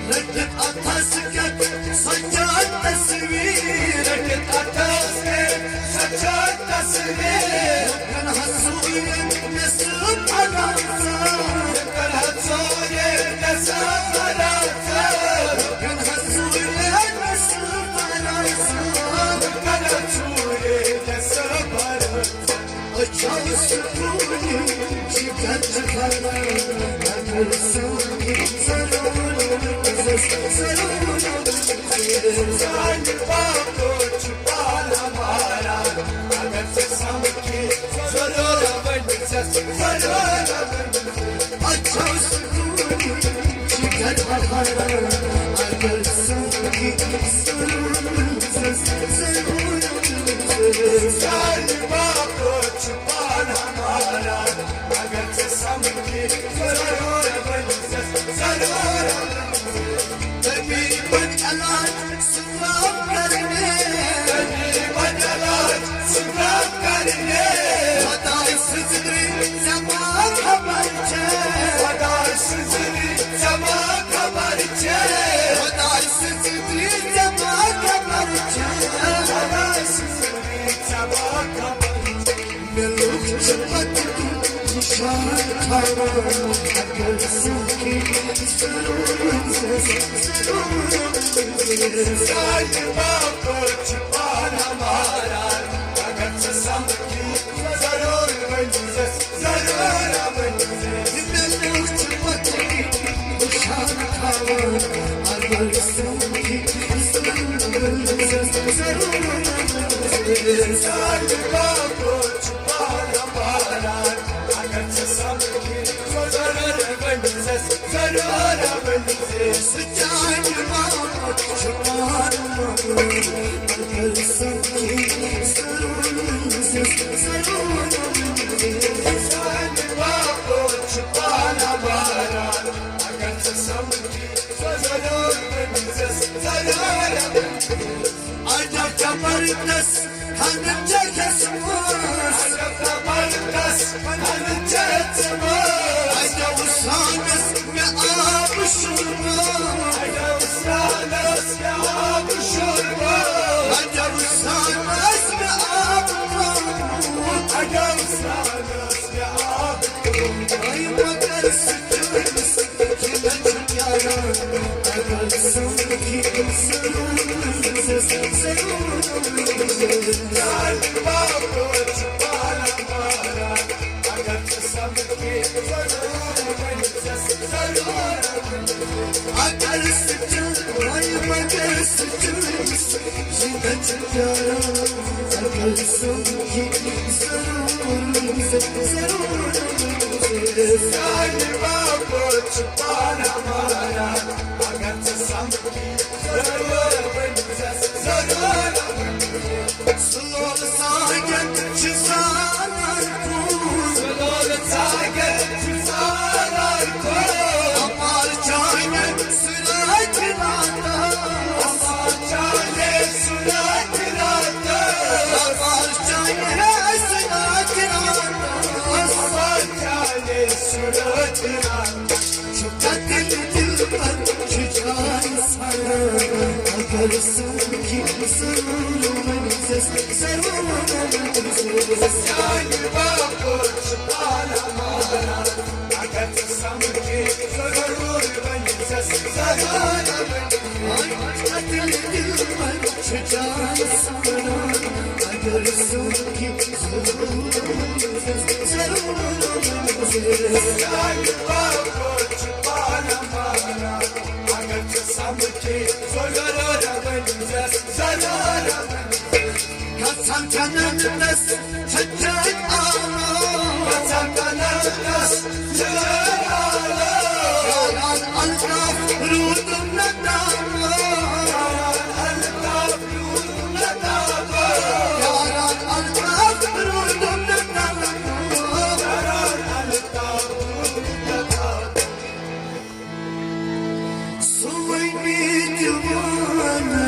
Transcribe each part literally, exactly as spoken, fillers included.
رٔٹِتھ اَتھس کٮ۪تھ سۄ چاے تصویر۔ رٔٹِتھ اَتھس کٮ۪تھ سۄ چاے تصویر۔ لُکن ہسوٗرِتھ مےٚ سُہ پھران سا۔ لُکن ہسوٗرِتھ مےٚ سُہ پھران سا۔ لُکن ہسوٗرِتھ مےٚ سُہ پھران سا۔ لُکن ہسوٗرِتھ مےٚ سُہ پھران سا۔ مےٚ لوٚگ چھُ پتہٕ نِشان تھاوان، اگر سُہ کھیٚیہِ ضروٗر، ضروٗر۔ سانہِ باپٲرۍ چھِ پانہٕ ماران، اگر ژٕ سمکھِ، ضروٗر ؤنۍزٮ۪س، ضروٗر ؤنۍزٮ۪س۔ مےٚ لوٚگ چھُ پتہٕ نِشان تھاوان، اگر سُہ کھیٚیہِ ضروٗر، ضروٗر۔ سانہِ باپٲرۍ چھِ پانہٕ ماران، اگر ژٕ سمکھِ، ضروٗر ؤنۍزٮ۪س، ضروٗر ؤنۍزٮ۪س۔ سُہ چانہِ باپتھ چھُ پانہٕ ماران، اگر سمکھِ، ضروٗر ؤنۍزٮ۪س، ضروٗر ؤنۍزٮ۪س۔ سانہِ باپتھ چھُ پانہٕ ماران، اگر ژٕ سمکھِ، ضروٗر ؤنۍزٮ۪س، ضروٗر ؤنۍزٮ۪س۔ اجب زبردست ہنہٕ چھےٚ یَس منٛز۔ اجب زبردست ہنہٕ چھےٚ یَس منٛز۔ اجب سانس مےٚ آب شُربو۔ اجب سانس مےٚ آب شُربو۔ اجب سانس مےٚ آب ترٛوومُت۔ اجب سانس مےٚ آب ترٛوومُت۔ اے مگر سُہ چٲنِس سانہِ باپٲرۍ چھِ پانہٕ ماران، اگر ژٕ سمکھِ، ضروٗر ؤنۍزٮ۪س، ضروٗر ؤنۍزٮ۪س۔ سُہ لول ساگن چھُ زالان کُن۔ سُہ لول ساگن چھُ زالان کُن۔ اپار چانٮ۪ن سُہ راتھ راتس۔ اپار چانٮ۪ن سُہ راتھ راتس۔ اپار چانٮ۪ن سُہ راتھ راتس۔ اپار چانٮ۪ن سُہ راتھ راتس۔ چھُ قتل دل گژھان جنت تس چھچن آلو، گژھان جنت تس چھچن آلو۔ یاران الطاف روٗدُم نہ دامو، یاران الطاف روٗدُم نہ دامو، یاران الطاف روٗدُم نہ دامو، یاران الطاف روٗدُم نہ دامو۔ سُہ وَنہِ دیوانَے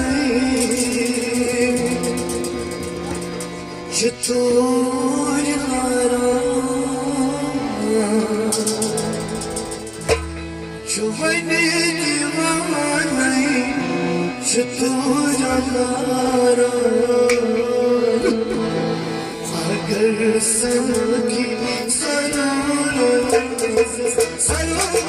چھِ توٗرۍ لاران، چھُ وَنہِ دیوانَے چھِ توٗرۍ لاران۔ اگر سمکھی سرور سرور